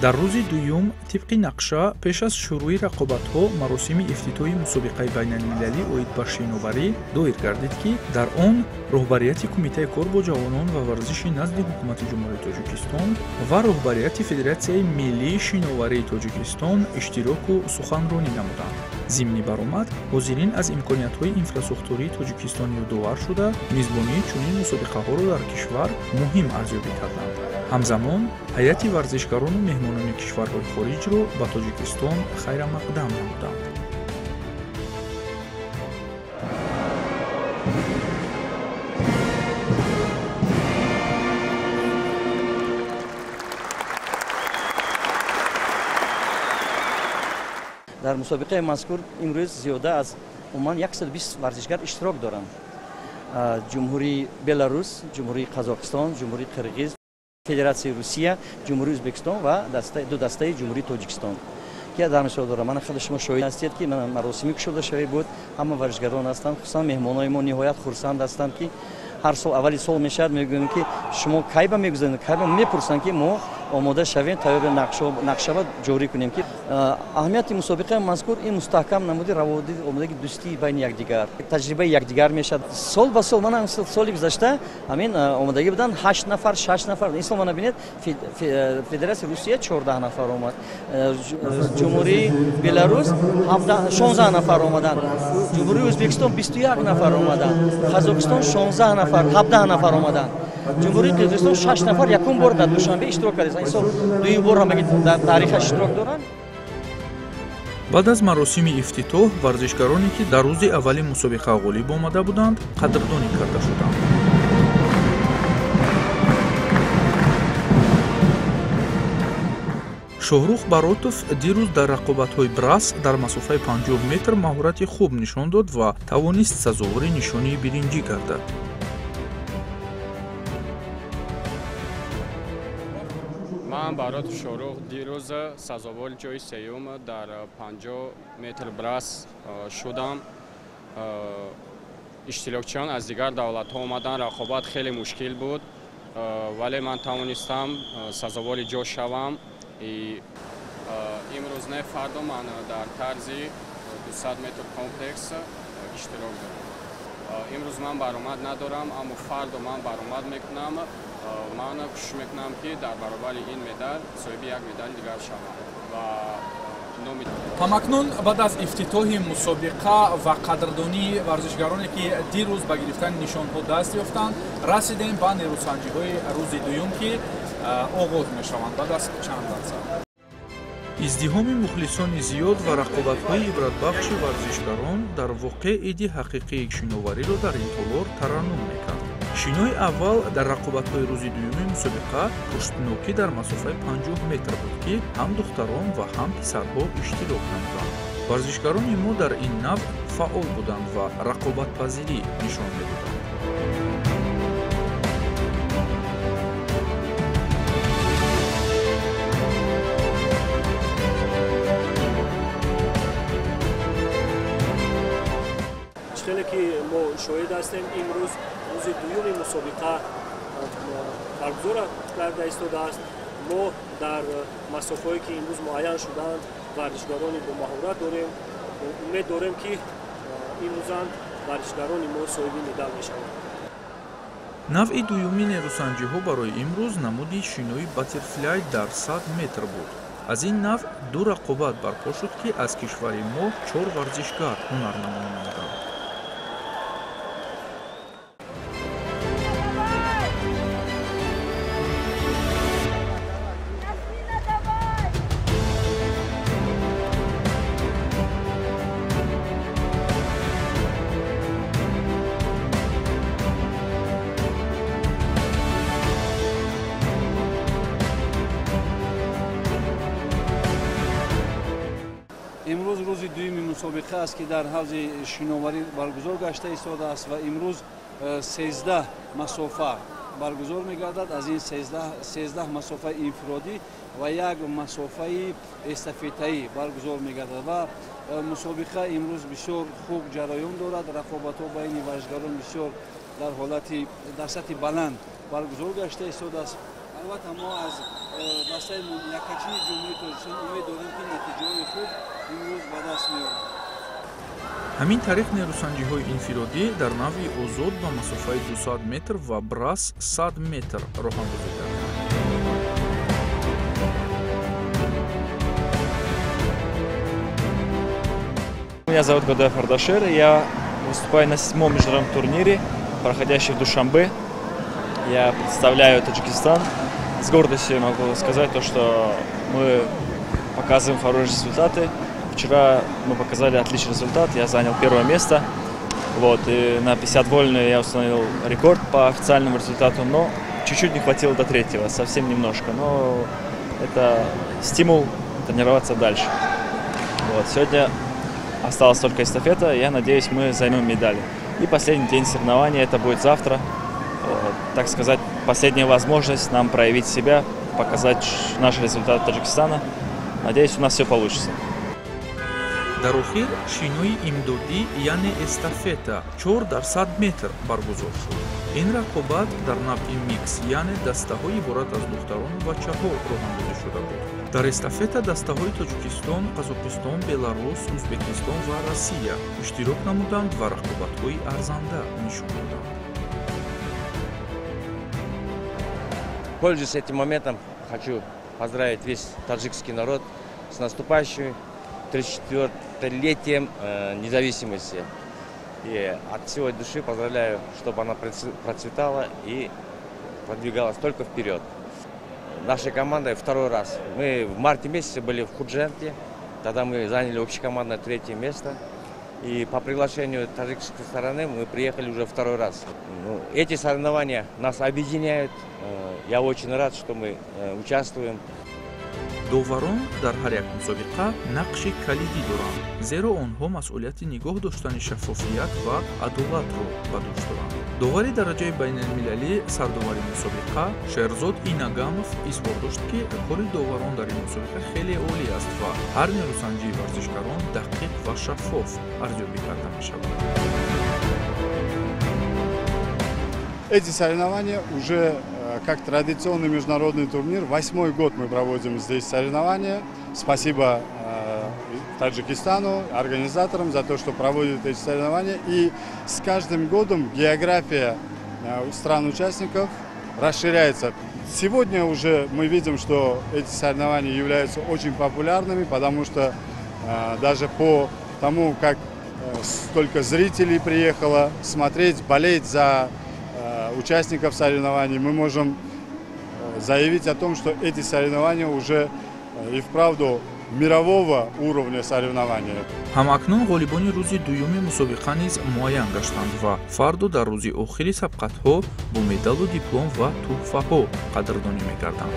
Дар рӯзи дуюм тибқи нақша пеш аз шурӯи рақобатҳо маросими ифтитоҳи мусобиқаи байналмилалӣ оид ба шиноварӣ доир гардид, ки дар он роҳбарияти Кумитаи кор бо ҷавонон ва варзиши назди Ҳукумати Ҷумҳурии Тоҷикистон ва роҳбарияти Федератсияи миллии шиноварии Тоҷикистон иштироку суханронӣ намуданд. Зимни баромад ҳозирин аз имкониятҳои инфрасохтории Тоҷикистон ёдовар шуда, мизбонии чунин мусобиқаҳоро дар кишвар муҳим арзёбӣ карданд. Ҳамзамон ҳайати варзишгарону меҳмонони кишварҳои хориҷро ба Тоҷикистон хайрамақдам намуданд. Дар мусобиқаи мазкур имрӯз зиёда аз умуман 120 варзишгар иштирок доранд. Ҷумҳурии Беларус, Ҷумҳурии Қазоқистон, Ҷумҳурии Қирғиз, Федератсияи Русия, Ҷумҳурии Ӯзбекистон ва ду дастаи Ҷумҳурии Тоҷикистон. Ки дар мисол дорам, мана худи шумо шоҳид ҳастед, ки маросими кушодашавӣ буд, ҳама варзишгарон ҳастанд, хусусан меҳмонои мо ниҳоят хурсанд ҳастанд, ки ҳар сол аввали сол мешавад, мегӯем ки шумо кай ба мегузаред, кай ба мепурсанд, ки мо омода шавем, тайёри нақшаро ҷорӣ кунем, ки аҳамияти мусобиқаи мазкур ин мустаҳкам намуди раводиди омодагии дӯстии байни якдигар, таҷрибаи якдигар мешавад. Сол ба сол, мана соли гузашта ҳамин омодагӣ буданд 8 нафар, 6 нафар. Ин сол мана бинед, Федератсияи Русия 14 нафар омад, Ҷумҳурии Беларус 16 нафар омаданд, Ҷумҳурии Ӯзбекистон 21 нафар омаданд, Қазоқистон 16 нафар, 17 нафар омаданд. Ҷумҳурии Қирғизистон 6 нафар якум бор дар Душанбе иштирок карданд. Ин сол дуюм бор ҳамагӣ дар таърихаш иштирок доранд. Баъд аз маросими ифтитоҳ варзишгароне, ки дар рӯзи аввали мусобиқа ғолиб омада буданд, қадрдонӣ карда шуданд. Шоҳрух Баротов дирӯз дар рақобатҳои брас дар масофаи 50 метр маҳорати хуб нишон дод ва тавонист сазовори нишонии биринҷӣ гардад. Ман Баротов Шоҳрух дирӯз сазовори ҷои сеюм дар 50 метр брас шудам. Иштирокчиён аз дигар давлатҳо омаданд, рақобат хеле мушкил буд, вале ман тавонистам сазовори ҷо шавам. Имрӯз не, фардо ман дар тарзи 200 метр комплекс иштирок дорам. Имрӯз ман баромад надорам, аммо фардо ман баромад мекунам. Ман кӯшиш мекунам, ки дар баробари ин медал соҳиби як медали дигар шавам ва номи Ҳамакнун баъд аз ифтитоҳи мусобиқа ва қадрдонии варзишгароне, ки дирӯз ба гирифтани нишонҳо даст ёфтанд, расидем ба нерӯсанҷиҳои рӯзи дуюм, ки оғоз мешаванд баъд аз чанд лаҳза. Издиҳоми мухлисони зиёд ва рақобатҳои ибратбахши варзишгарон дар воқеъ иди ҳақиқии шиновариро дар ин толор тараннум мекард. Шинои аввал дар рақобатҳои рӯзи дуюми мусобиқа пуштнокӣ дар масофаи 50 метр буд, ки ҳам духтарон ва ҳам писарҳо иштирок намуданд. Варзишгарони мо дар ин навъ фаъол буданд ва рақобатпазирӣ нишон медоданд. Хеле ки мо шоҳид ҳастем, имрӯз рӯзи дуюми мусобиқа баргузор карда истодааст. Мо дар масофаҳое ки имрӯз муайян шудаанд варзишгарони бомаҳорат дорем. Умед дорем, ки имрӯзам варзишгарони мо соҳиби медал мешаванд. Навъи дуюми нерӯсанҷиҳо барои имрӯз намуди шинои баттерфляй дар 100 метр буд. Аз ин навъ ду рақобат барпо шуд, ки аз кишвари мо 4 варзишгар ҳунарнамоӣ намуданд. Имрӯз рӯзи дуюми мусобиқа аст, ки дар ҳавзи шиноварӣ баргузор гашта истодааст ва имрӯз 13 масофа баргузор мегардад. Аз ин 13 масофаи инфиродӣ ва як масофаи эстафетаӣ баргузор мегардад ва мусобиқа имрӯз бисёр хуб ҷараён дорад. Рақобатҳо байни варзишгарон бисёр дар ҳолати дар сатҳи баланд баргузор гашта истодааст. Албатта мо аз дастаи яккачии Ҷумҳурии Тоҷикистон умед дорем, ки натиҷаҳои хуб имрӯз ба даст меоранд. Ҳамин тариқ нерӯсанҷиҳои инфиродӣ дар навъи озод ба масофаи 200 метр ва брас 100 метр роҳандозӣ гардид. Меня зовут Гадоев Ардашир, я выступаю на 7-м международном турнире, проходящем в Душанбе. Я представляю Таджикистан. С гордостью могу сказать то, что мы показываем хорошие результаты. Вчера мы показали отличный результат, я занял первое место. Вот, и на 50 вольную я установил рекорд по официальному результату, но чуть-чуть не хватило до третьего, совсем немножко. Но это стимул тренироваться дальше. Вот, сегодня осталась только эстафета, я надеюсь, мы займем медали. И последний день соревнований, это будет завтра, так сказать, последняя возможность нам проявить себя, показать наш результат Таджикистана. Надеюсь, у нас все получится. Дар охир шинои имдодӣ, яъне эстафета 4 дар 100 метр баргузор шуд. Ин рақобат дар навъи микс, яъне дастаҳои иборат аз духтарону бачаҳо роҳандозӣ шуда буд. Дар эстафета дастаҳои Тоҷикистон, Қазоқистон, Беларус, Ӯзбекистон ва Россия иштирок намуданд ва рақобатҳои арзанда нишон доданд. Пользуясь этим моментом, хочу поздравить весь таджикский народ с наступающим 34-летием независимости. И от всего души поздравляю, чтобы она процветала и продвигалась только вперед. Нашей командой второй раз. Мы в марте месяце были в Худженте, тогда мы заняли общекомандное 3-е место. И по приглашению таджикской стороны мы приехали уже второй раз. Ну, эти соревнования нас объединяют. Я очень рад, что мы участвуем. Доварон дар ҳар як мусобиқа нақши калидӣ доранд, зеро онҳо масъулияти нигоҳ доштани шаффофият ва адолатро ба дӯш доранд. Довари дараҷаи байналмилалӣ, сардовари мусобиқа Шерзод Инагамов изҳор дошт, ки кори доварон дар ин мусобиқа хеле олӣ аст ва ҳар нерӯсанҷии варзишгарон дақиқ ва шаффоф арзёбӣ карда мешавад. Эти соревнования уже как традиционный международный турнир. 8-й год мы проводим здесь соревнования. Спасибо Таджикистану, организаторам за то, что проводят эти соревнования. И с каждым годом география стран-участников расширяется. Сегодня уже мы видим, что эти соревнования являются очень популярными, потому что даже по тому, как столько зрителей приехало смотреть, болеть за участников соревнований, мы можем заявить о том, что эти соревнования уже и вправду мирового уровня соревнования. Ҳамакнун ғолибони рӯзи дуюми мусобиқа низ муайян гаштанд ва фардо дар рӯзи охири сабқатҳо бо медалу диплом ва тӯҳфаҳо қадрдонӣ мекарданд.